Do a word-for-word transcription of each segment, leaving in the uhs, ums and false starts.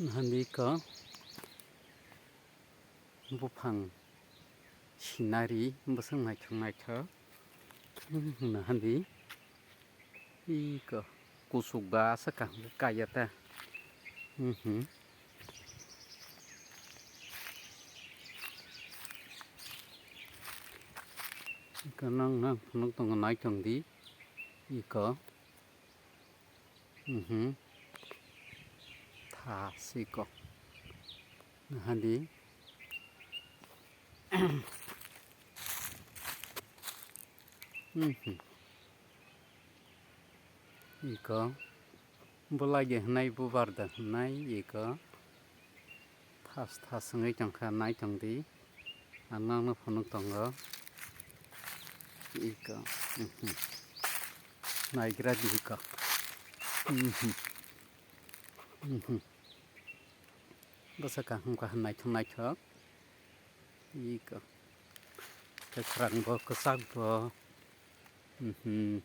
Nahandi ko buphang sinari bwswk naithok naithok. Hmm, nahandi iko kuchuk ba aswk kaham khe kaiya ta. Hmm. Iko nang nang phunuk tongo naithok di iko. Mhm. Tha siko. Nahandi. Mhm. Iko. Bwlai de hwnai, bubar de hwnai, iko. Thas thas wngwi tongkha, naitong di. Ang nokno phunuk tongo. Iko. Mhm. Naigra di iko. Mhm. Mhm. Bwsa kaham kaham naithok naithok. Iko. Kwkhrang bo, kwchak bo. Mhm.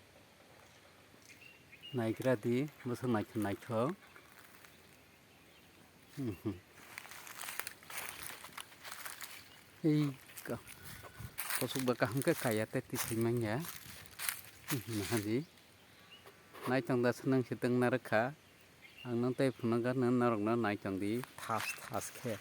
Naigra di, bwsa naithok naithok. Mhm. Ei ka. Kosok ba kaham khe kaya tei tisai manya. Mhm, nahadi. Naitong da swnang se tong narwkha. Ang nang tei phunukha nang norokno naitong di thas thas khe.